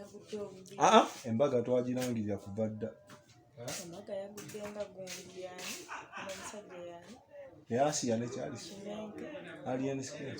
Yagudde obubi. Aa, embaga twagirangirira kuva dda. Embaga yagudde nga gundi yani ono omusajja yani. Yasiya ne Charles. Kinenke. Alien Skin.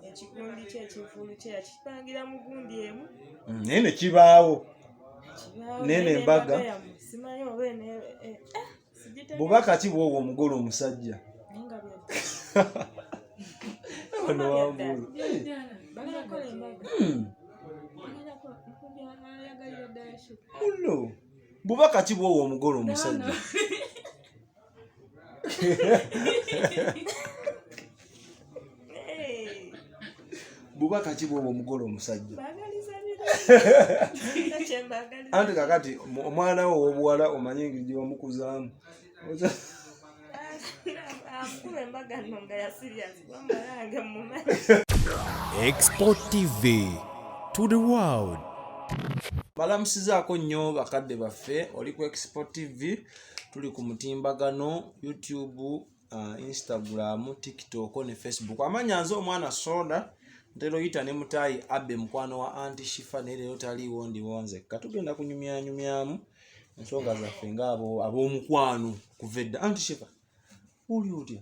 Ekigundi kye ekivulu kye yakipangira mu gundi emu. Naye ne kibaawo. Kibaawo. Nene Naye embaga. Yammwe, simanyi oba ene sigitegeera. Bubaka ki bw'owa omugole omusajja? Naye nga bya Wano wambuuza. Bagenda kukola embaga. Bagenda Mukumbi ayagalira ddala ki? Muno. Bubaka ki bw'owa omugole omusajja? Hey, Bubaka ki bw'owa omugole omusajja? mbaagaliza birungi. Nga kye mbaagaliza. Anti kakati omwana wo ow'obuwala omanyi engeri gye bamukuzaamu. Amukuba embaga nno nga ya serious wamma yange mumanyi. Export TV to the world. Balamusizaako nnyo bakadde baffe, oli ku Export TV, tuli ku mutimbagano YouTube, Instagram, TikTok ne Facebook. Amanya nze omwana Soda, ntera oyita ne mutaayi Abe mukwano wa Aunty Shifa, naye leero taliiwo, ndiwo nzekka. Tugenda kunyumyanyumyamu ensonga zaffe ng'abo ab'omukwano kuva edda. Aunty Shifa, oli otya?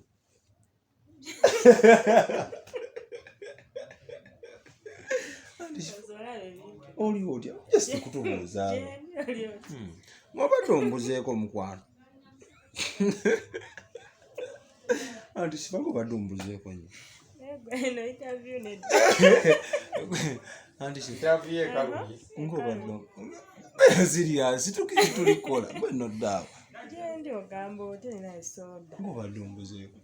Aunty Shifa, Olaba ebintu. oli otya? Just kutubuuzaawo. Gyendi, oli otya? Mwabadde ombuzeeko omukwano. Anti Shifa ng'obadde ombuzeeko nnyo. Naye gwe eno interview nedda. Anti Shifa Interview ekaluye. ng'obadde serious, tukiri tulikola gwe nno ddaawo. Gyendi ogamba otya nina esoda. Ng'obadde ombuzeeko.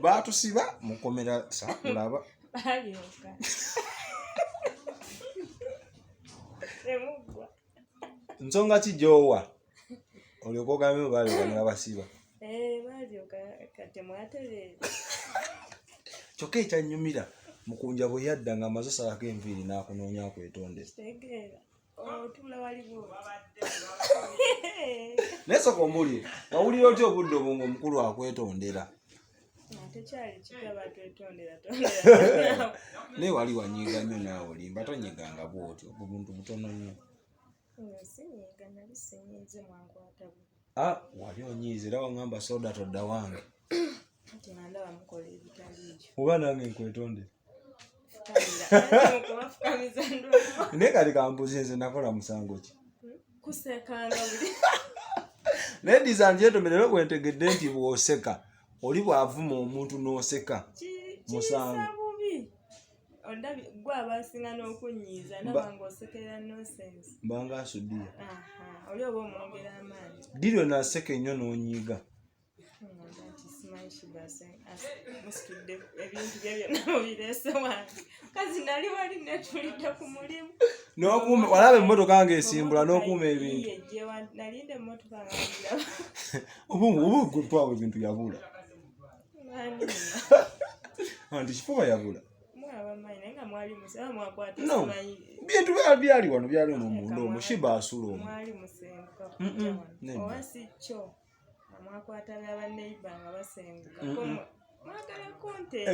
Baatusiba mukomera saakulaba. Balyoka. Temuggwa. Nsonga ki gy'owa olyoke ogambe baalyoka ne babasiba? Eh, balyoka kati mwatereera. Kyokka ekyannyumira Mukunja bwe yadda ng'amaze osalako enviiri n'akunoonya akwetondera. Kitegeera. Otuula wali bw'oti. Naye sooka ombuulire, wawulira otya obudde obwo ng'omukulu akwetondera? Tekyali kipya batwetondera tondera. Naye wali wanyiiga nnyo naawe olimba tonyiganga bw'otyo, obwo buntu butono nnyo. Sinyiiga nali sinyiize mwankwata bubi. Ah, wali onyiize era waŋŋamba soda todda wange. Nti nga ndaba mukola ebitaliiyo. Oba nange nkwetondera. Fukamira. Anti mukubafukamiza ndwala. Naye kati kambuuze nze nakola musango ki? Kusekanga buli. Ladies and gentlemen, leero bwe ntegedde nti bw'oseka oli bw'avuma omuntu n'oseka. Musango. Kiyisa bubi. Ondabye gwe abasinga n'okunnyiiza ndaba ng'osekerera nonsense. Mbanga asudiya. Aha, oli oba omwongera amaanyi. Ddi lwe naseka ennyo n'onyiiga? Ngamba nti simanyi Shiba musitudde ebintu bye byonna mubireese wange. Kazi nali wali neetulidde ku mulimu. N'okuuma walaba emmotoka ng'esimbula n'okuuma ebintu. Iye, gye nalinda emmotoka nga ngiraba. Oba oba gwe twawa ebintu yabula. Ani? Anti kifuba yabula. Mwaba mmanyi naye nga mwali musaba mwakwata No. simanyi. Bintu byali wano byali ono munda omwo Shiba asula omwo. Mwali musenguka kujja wano. Nedda. Oba si kyo nga mwakwata bya banneighbor nga basenguka. Mm-mm. Ko mwagala content.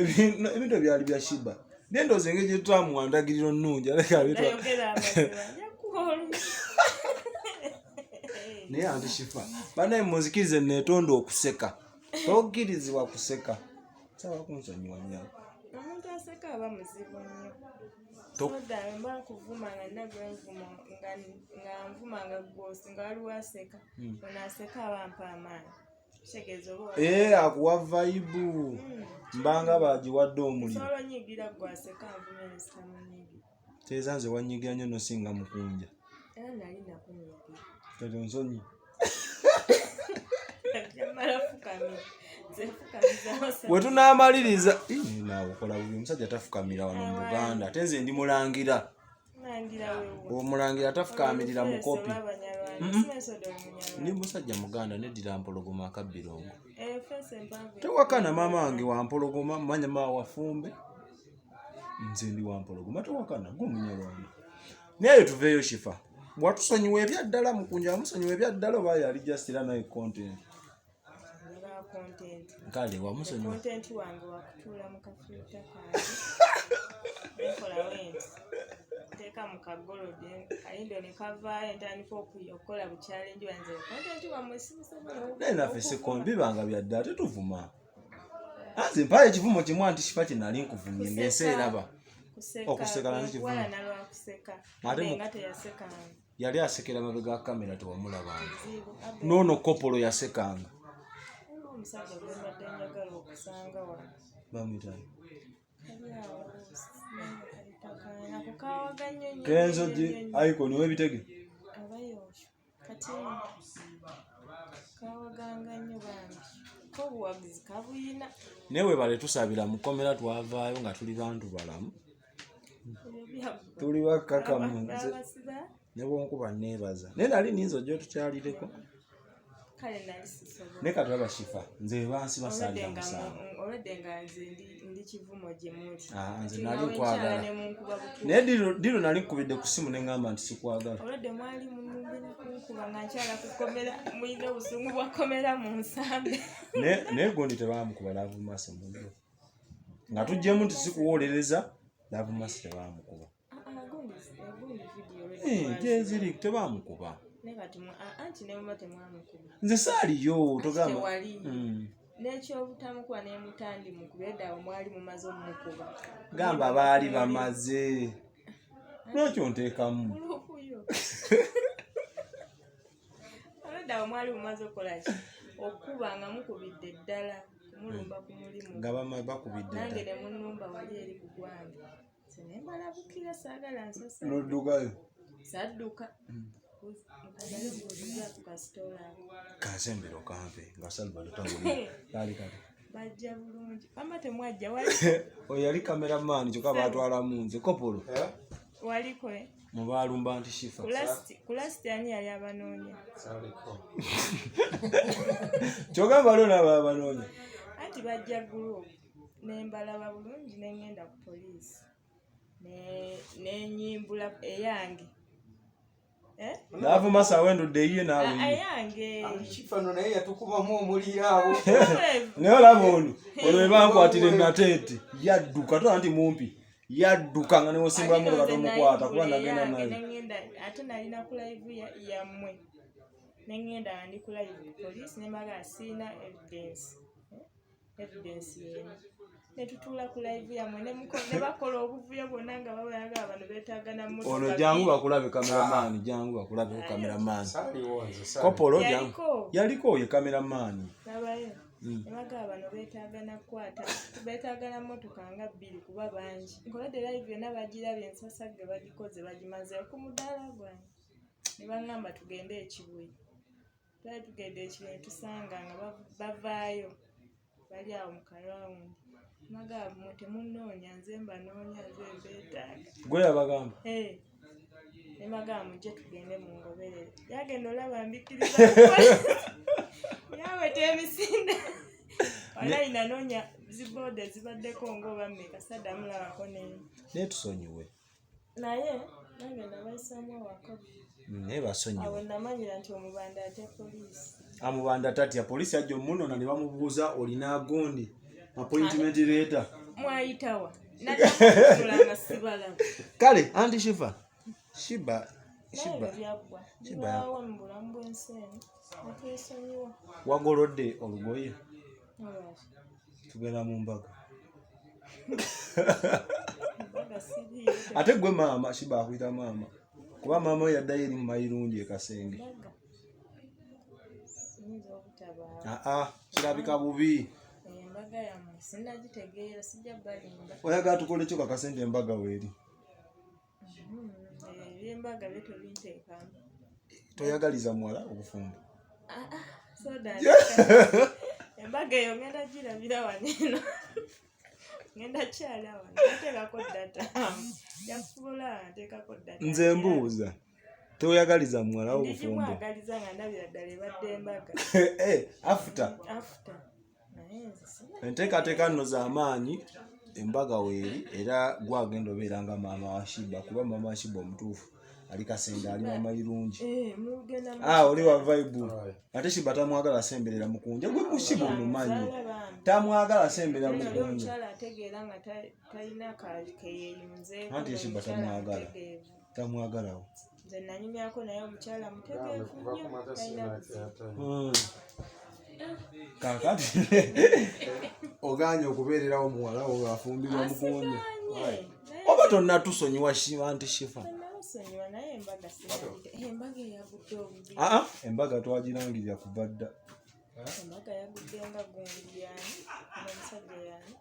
Ebintu byali bya Shiba. Naye ndowooza engeri gye twamuwa ndagiriro nnungi aleka abitwa. Nayogera amazima nja kuwa olumu. Naye Aunty Shifa, bannaye munzikirize neetonde okuseka. Tokkirizibwa kuseka. Nsaba kunsonyiwa nnyabo. Omuntu aseka aba muzibu nnyo. Soda mba nkuvuma nga nina gwe nvuma nga nvuma nga gwosi nga waliwo aseka. Ono aseka aba ampa amaanyi. Kitegeeza oba Akuwa vibe. Mbanga bagiwadde omuliro. Osobola onyiigira gwe aseka nvumye ne sitamunyiigira. Teeza nze wanyiigira nnyo n'osinga Mukunja. Era nali nakunyiigira. Kati onsonyi. Jamala fukamira. Nze fukamizaawo We tunaamaliriza naawe okola bubi omusajja tafukamira wano mu Buganda ate nze ndi mulangira. Mulangira weewo. Omulangira tafukamirira mukopi. Abanyarwanda. Simanyi soda oli Munyarwanda. Ndi musajja Muganda neddira mpologoma akabbirongo. Feesi empanvu. Tewakana maama wange wa mpologoma, manya maama wafumbe. Nze ndi wa mpologoma tewakana gwe Omunyarwanda. Naye tuveeyo Shifa. Watusonyiwa ebyaddala Mukunja wamusonyiwa ebyaddala oba yali just era naye content. Njagala content. Kale wamusonyiwa. Content wange wakutuula mu kafiuta kange. Nekola wenti. kagolodi kayindo ne kavaayo, ntandika okukola bukyalenji wanze content wammwe sibusobola. Naye naffe sekon bibanga byadde ate tuvuma. Anze mpayo ekivumo kimu anti Shifa kye nali nkuvumye ng'ensi eraba. Kuseka. Okuseka nali kivumo. Okuwalana lwa kuseka. Ate Ate nga teyasekanga. Yali asekera mabega ga kamera, tewamulabanga. Zibu Abe, Noono kopolo yasekanga. Waliwo omusajja gwe mbadde njagala okusanga wano. Bamuyitayo. Kali awo, simanyi kayita kaani. Ako kawaga nnyo nnyo Kenzo nnyo gi nnyo nnyo. Icon w'ebitege. Abayo kati kawaganga nnyo bambi, ko obuwagizi kabuyina. Naye webale tusabira mukomera, twavaayo nga tuli bantu balamu. Ebyo byaggwa. Tuli bakkakamu. Nze Babasiba. Ne bwonkuba neebaza, naye nali ninza ojja otukyalireko. Kale nali sisobola. Naye katulaba Shifa, nze bansi basaalira Olwedde nga musango. Olwedde nga nze ndi kivumo gye muli. Ah, nze Kati nali nga wenkyala nkwagala. ne munkuba butu. Naye diro nali nkubidde ku simu ne ŋŋamba nti sikwagala. Olwedde mwali munumbira kunkuba nga nkyala kukomera, mulina obusungu bwa komera mu nsambe. Naye gundi tebaamukuba Love Mercy mundu nga tuggyemu nti sikuwolereza, Love Mercy tebaamukuba. Ah, ah, gundi video olwedde Eh, twaziraba. Gyeziri tebaamukuba. Naye kati anti ne muba temwamukuba. Nze saaliyo togamba. Tewali. N'ekyobutamukuba nemutandi mukuba, edda awo mwali mumaze omumukuba. Gamba baali bamaze, lwaki onteekamu? Olukuyo olwedda awo mwali mumaze okukolaki, okuba nga mukubidde ddala kumulumba ku mulimu. Nga bakubidde Nange ddala. ne munumba wali eri ku gwange, nze ne mbalabukira, saagala nsasa. Noddukayo. Sadduka. Mukadale mbuuziza ku kasitoola ako. Kansembera okampe nga Salvado tawulira kaali kati. Bajja bulungi, wamma temwajja wali. Oyo yali kameramaani, kyokka baatwalamu nze kopolo. Waliko, eh? Mubaalumba nti Shifa. Ku lasiti ani yali abanoonya? Saliko. Kyogamba waliwo n'abaabanoonya. Anti bajja group nembalaba bulungi, nengenda ku poliisi nenyimbula eyange. Eh? Naavuma sawendudde eyiye naawe. Ah, eyange. Kifano naye yatukubamu omuliro awo. Naye olaba ono we bankwatira enateete yadduka, tola nti mumpi yadduka nga newosimbula motoka tomukwata kuba nagenda Ate naye. nengenda, ate nalina ku live yammwe, nengenda nga ndi ku live ku poliisi, nembaga siina evidence. Eh? Evidence yemu netutuula ku live yammwe ne bakola obuvuyo bwonna nga babalaga bano beetaaga na mmotoka Ono jangu bbiri. bakulabe kameramaani, jangu bakulabe kameramaani. Saaliwo nze, saaliwo. Kopolo jangu. Yaliko. Yaliko ye kameramaani. Labayo, nebagaa bano beetaaga nakukwata, beetaaga na mmotoka nga bbiri kuba bangi. Nkoledde live yonna bagirabye, ensasagge bagikoze bagimaze ku mudaala gwange, ne baŋŋamba tugende ekibuye. Twali tugenda ekibuye ne tusanga nga bavaayo bali awo mu karawundi. Magaa mmwe temunnoonya, nze mbanoonya, nze mbeetaaga. Gwe yabagamba. Eh, ne bagamba mujje tugende mungoberere. Yagenda olaba mbikkiriza, yaweta emisinde. Walayi nanoonya zibooda ezibaddeko ng'oba mmeka, saddamu labako nemu. Naye tusonyiwe. Naye nange nabayisaamu awaka. Naye basonyiwe. Awo namanyira nti omubanda atya poliisi. Amubanda tatya poliisi, ajja omunona ne bamubuuza olina gundi appointment letter. Mwayitawa naddamu nga sibalaba. Kale anti Shifa, Shiba. Naye Shiba. ebyo byaggwa. Shiba. Bibaawo mu bulamu bw'ensi eno, atwesonyiwa. Wagolodde olugoye? Olwaki? Tugenda mu mbaga. Embaga siriiyo. Ate gwe maama Shiba akuyita maama kuba maama we yaddayo eri mu mayirungi ekasenge. Embaga siyinza obutabaawo. Aa, kirabika bubi. Embaga yammwe sinnagitegeera, sijja balimba. Oyagala tukole kyo kakasente embaga weeri. Ebyembaga byo tobinteekamu. Toyagaliza muwala obufumbo? Ah, ah, soda embaga eyo ngenda girabira wano eno, ngenda kyala wano nteekako data jakusobola nteekako data. Nze mbuuza, toyagaliza muwala obufumbo? Ndikimwagaliza nga ndabira ddala ebadde embaga. Eh, after. After, naye nze sina. Enteekateeka nno z'amaanyi, embaga weeri, era gwagenda obeera nga maama wa Shiba kuba maama wa Shiba omutuufu ali Kasenge, ali mamayirungi. Eh, mugenda mu- Ah, oli wa vibe ate Shiba tamwagala asemberera mukunja gwe ku Shiba omumanyi. Muzaala bambi. Tamwagala asemberera Oli mukunja. omukyala ategeera nga talina keyeeyunzeeko. Anti Shiba tamwagala. Tamwagalawo. Nze nanyumyako naye, omukyala mutegeevu nnyo, talina buzibu. Kakati oganye okubeererawo muwala wo ng'afumbirwa mukunja? Asigaanye. Oba tonnatusonyiwa Shiba nti Shifa? Nabasonyiwa, naye embaga sinagite, embaga eyagudde obubi. Aa, embaga twagirangirira kuva dda. Embaga yagudde nga gundi yani, ono omusajja yani?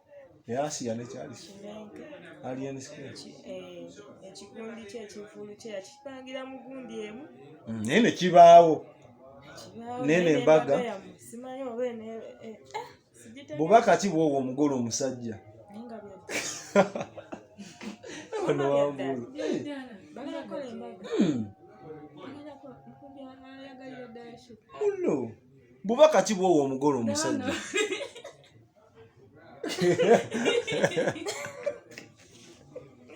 Eyasiya ne Charles. Kinenke. Alien Skin. Ekigundi kye, ekivulu kye yakipangira mu gundi emu. Naye ne kibaawo. Kibaawo. Nene naye embaga. Yammwe simanyi oba sigitegeera. Bubaka ki bwowa omugole omusajja? Naye nga byadda. Bano wambulu. Bagenda kukola embaga. Bagenda Mukumbi ayagalira ddala Shiba. Muno bubaka ki bwowa omugole omusajja?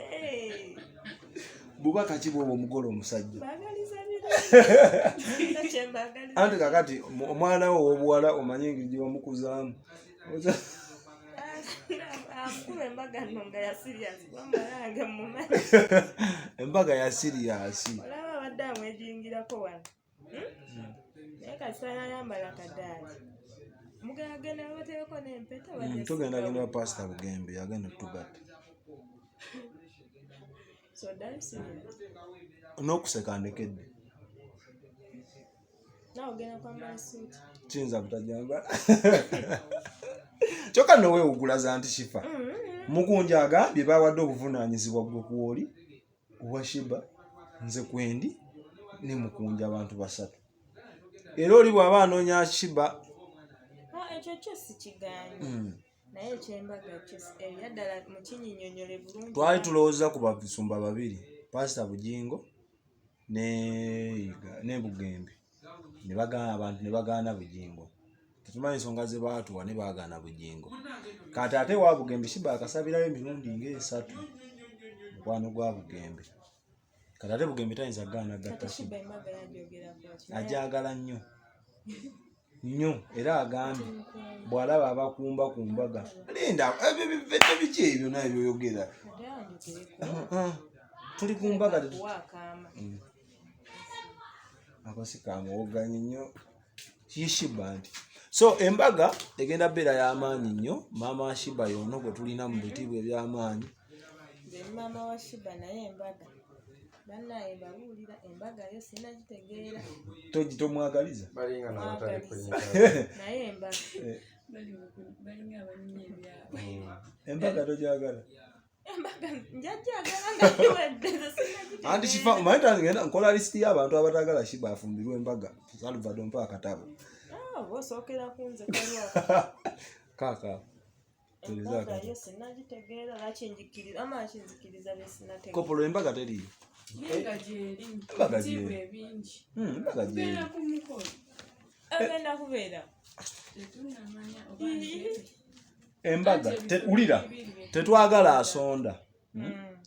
Hey, Bubaka ki bwowa omugole omusajja? Mbaagaliza birungi. Nga kye mbaagaliza. Anti kakati omwana wo ow'obuwala omanyi engeri gye bamukuzaamu. Amukuba embaga nno nga ya serious, wamala mumanyi. Embaga ya serious. Olaba abadde amwejingirako wano. Naye kasita yayambala kadaali, mugenda genda babateekeko n'empeta, bajja Tugenda sigawo. genda wa Pasita Bugembe, yagenda otugatta. So dali serious. N'okuseka ndekedde. Naawe ogenda kwambala suuti? Kiyinza butajambala, kyokka nno weewugula za nti Shifa. Mukunja agambye bawadde obuvunaanyizibwa gwe kwoli owa Shiba, nze kwendi ne Mukunja, abantu basatu, era oli bw'aba anoonya Shiba. Ah, ekyo kyo sikigaanye, naye ekyembaga kyo ebyaddala mukinyinyonyole bulungi. Twali tulowooza ku basumba babiri, Pasita Bugingo ne Bugembe, ne bagaana abantu, ne bagaana Bugingo. Tetumanyi ensonga ze baatuwa, ne baagaana Bugingo. Kati ate wa Bugembe, Shiba akasabirayo emirundi ng'esatu, mukwano gwa Bugembe. Kati ate Bugembe tayinza kugaana gatta Kati Shiba. Shiba embaga yagyogerako ki? Ajagala nnyo nnyo, era agambye bw'alaba abakumba ku mbaga, linda ebyo bivete biki ebyo naye byoyogera. Kati awo njogereko. Ah, tuli ku mbaga Kuwa akaama. Ako si kamuwoganyi nnyo Shiba nti so embaga egenda beera y'amaanyi nnyo. Maama wa Shiba yono gwe tulina mu bitiibwa eby'amaanyi. Nze ni maama wa Shiba, naye embaga bannaye mbabuulira, embaga yo sinagitegeera. Togi tomwagaliza? Balinga nabatali Mwagaliza. Naye embaga Balinga abanyumya ebyabwe. Embaga togyagala? Embaga njajjagala nga biwedde, nze sinagitegeera. Anti Shifa omanyi tangenda nkola lisiti y'abantu abatagala Shiba afumbirwe embaga. Salvador, mpa akatabo. Ah, oba osookera ku nze, kaliwa. Kaaka tereza Embaga akatabo. yo sinagitegeera, lwakinjikiriza ama kinzikiriza bye sinategeera. Kopolo, embaga teriiyo? Naye nga gyeri. Embaga Ebitiibwa gyeri. ebingi. Embaga gyeri. Tugenda ku mukolo. Agenda kubeera. Tetunnamanya oba ntebe. Embaga Anti ebifo wulira, bibiri bye tetwagala asonda.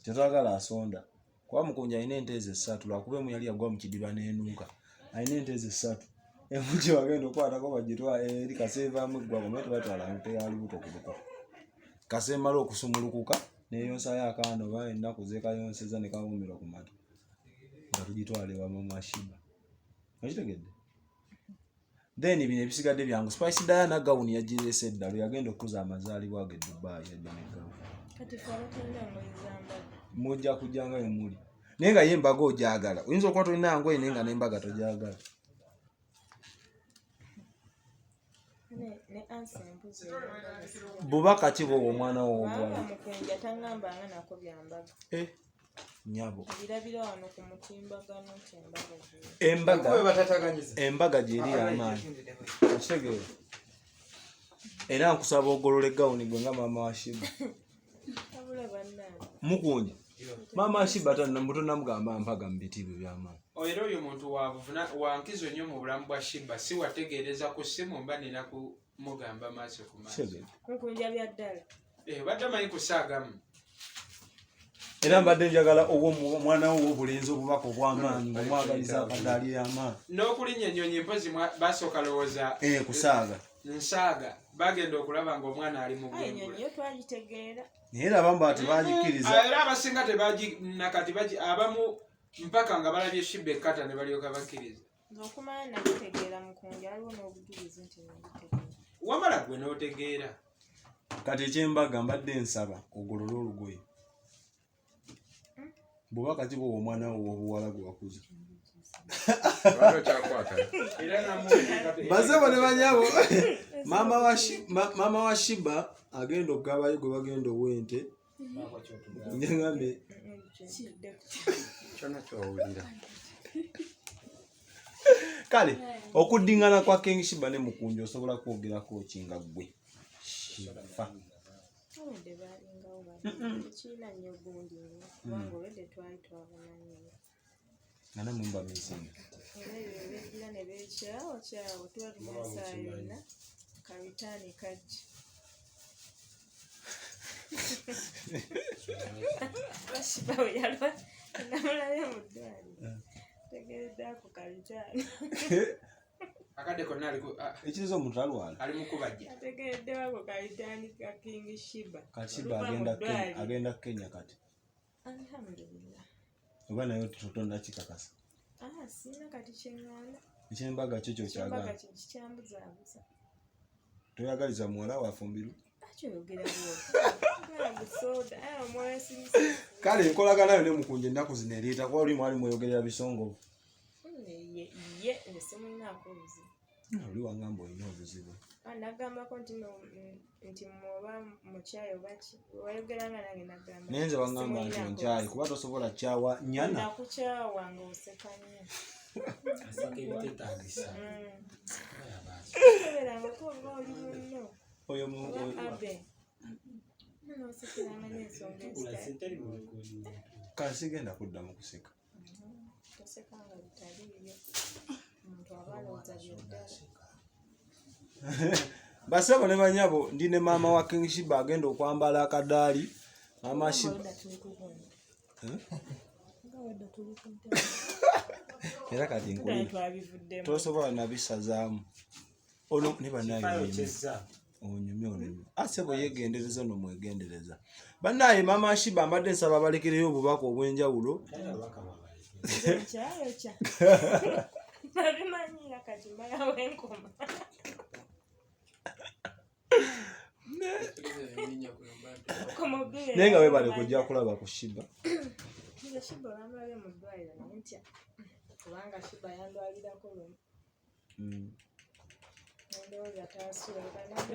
Tetwagala asonda, kuba Mukunja alina ente ezo essatu, lwakuba emu yali yagwa mu kidiba n'enuuka. Alina ente ezo essatu, emu gye bagenda okukwatako bagitwala eri kaseevaamu eggwako, naye tebatwala nte ya lubuto ku buko. Kaseemala okusumulukuka neyonsayo akaana oba ennaku zekayonseza ne kawumirwa ku mata, nga tugitwala ewa mama Shiba. Okitegedde? Then bino ebisigadde byangu. Spice Diana gawuni yagireese edda, lwe yagenda okukuza amazaalibwa ge e Dubai, yajja ne gawuni. Kati fe abatalina ngoye za mbaga? Mujja kujja nga emuli, naye nga ye embaga ogyagala. Oyinza okuba tolina ngoye, naye nga n'embaga togyagala. Ne ansa embuzi ey'embaga Bubaka ki bwowa omwana wo kubanga ow'obuwala? Mukunja taŋŋambanga nako bya mbaga. Eh, nyabo. Birabira wano ku mutimbagano nti embaga gyeri. Embaga Bwe batataganyiza. Embaga gyeri y'amaanyi, okitegeera? Era nkusaba ogolola egawuni gwe nga maama wa Shiba. Wabula bannange. Mukunja, maama wa Shiba tonamugamba mpaga mu bitiibwa eby'amaanyi. Era oyo muntu wa nkizo nnyo mu bulamu bwa Shiba. Si wategeereza ku ssimu, mba nina kumugamba maaso ku maaso. Kitegeera? Mukunja bya ddala. Eh, obadde amanyi kusaagamu. Era mbadde njagala omwana wo ow'obulenzi obubaka obw'amaanyi ng'omwagaliza akadaali y'amaanyi. N'okulinnya ennyonyi mpozi basooka lowooza. Eh, kusaaga. Nsaaga, bagenda okulaba ng'omwana ali mu Aye, ennyonyi bwengula. yo twagitegeera. Naye era abamu bati bagikiriza. Era abasinga tebagi nakati abamu. Mpaka nga balabye Shiba ekkata ne balyoka bakkiriza. Nze okumanya nakitegeera Mukunja, waliwo n'obujulizi nti nabitegeera. Wamala gwe n'otegeera. Kati ekyembaga mbadde nsaba ogolole olugoye bw'oba kati bwowa omwana wo ow'obuwala gwe wakuza. Lwaki okyakwata? Era namuteeka- Basebo ne banyabo, maama wa Shiba agenda okugabayo gwe bagenda ow'ente. Njagambye Kyonna ky'owulira. Kale okuddingana kwa King Shiba ne Mukunja osobola kwogerako ki nga ggwe Shifa? Olwedde baalingawo babiri, tekirina nnyo gundi nnyo kubanga olwedde twali twabonanye nnyo. Nga nammwe muba misinga. Era ebyo beegira ne beekyawa kyawo tuba tumala essaawa yonna karitaani kajja. Bashiba bwe yalwa namulabye mu ddwaliro. Tegeredde ako karitaani. Akadde konna Ekiriza omuntu alwala. ali mu kubajja. Ategeredde ako karitaani ka King Shiba. Kati Shiba Oluva mu agenda Kenya, ddwaliro. agenda Kenya kati. Alhamdulillah. Oba naye totonda kikakasa. Ah, sirina kati kye ŋŋamba. Ekyembaga kyo Ekyembaga kyokyagala. kye kikyambuzaabuza. Toyagaliza muwala wafumbirwa. Lwaki oyogera bw'otyo? Oyagala busoda. Aye omwoyo simusizi. Kale enkolagana yo ne Mukunja ennaku zino ereeta kuba oli mwali mweyogerera bisongovu. Ye ye nze simulinaako buzibu. Oli wangamba olina obuzibu. Ah, nagambako nti no nti mwoba mukyayi oba ki wayogeranga nange nagamba. Naye nze wangamba nti simulinako onkyayi buzibu. kuba tosobola kyawa nnyana. Nakukyawa ng'oseka nnyo. Aseka ebiteetaagisa. Tobeerangako ng'oli munno. Oyo Oba Abe. N'osekeranga n'ensonga ezitali. Kale sigenda kuddamu kuseka. Tosekanga bitaliiyo. Omuntu aba alowooza byaddala. Basebo ne banyabo, ndi ne maama wa King Shiba agenda okwambala akadaali. Maama Shiba Nga tuli ku gundi. Nga wedda tuli ku ntebe. Era kati Tuddayo nkulira. twabivuddemu. Tosobola nabisazaamu. Ono ne bannaye Kifaayo onyumye. kyezza. Onyumye onyumye. Ase bwe yeegendereza no mwegendereza. Bannaye maama Shiba mbadde nsaba balekereyo obubaka obw'enjawulo. Naye ababaka bwabalekera. Nze nkyayokya. Nabimanyira kati mbalawo enkoma. Naye nga weebale kujja kulaba ku Shiba. Nze Shiba olwamulabye mu ddwaliro naye ntya kubanga Shiba yandwalirako lumu. Nendowooza taasula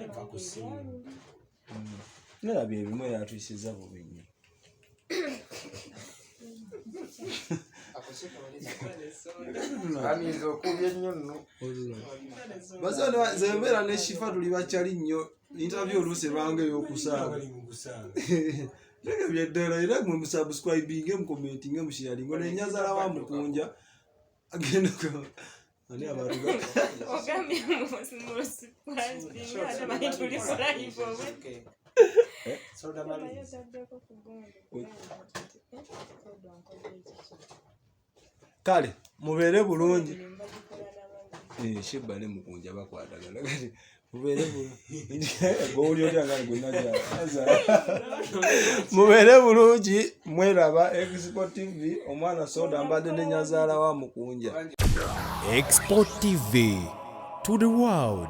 Nva ku ssimu. Nalabye ebimu era atuyisizza bubi nnyo. Amiiza okubye ennyo nno. Basebo nze mbeera ne Shifa tuli bakyali nnyo. Interview oluusi ebanga ey'okusaaga. Bali mu kusaaga. Tege byeddala era mwe musubscribinge mukomentinge musharinge. Ono ennyazaala wa Mukunja agenda ani abantu Ogambye musipasipinga ate manyi tuli ku live oba Soda naye maliriza. otaddeko ku gundi soda nkoze ekiki. Kale mubeere bulungi. Emirimu bagikola n'ababi. Shiba ne Mukunja bakwatagana kati mubeere bulungi. Gw'owulira otya nga gwe najja? Mubeere bulungi mweraba Expo TV omwana soda mbadde ne nnyazaala wa Mukunja. Expo TV to the world.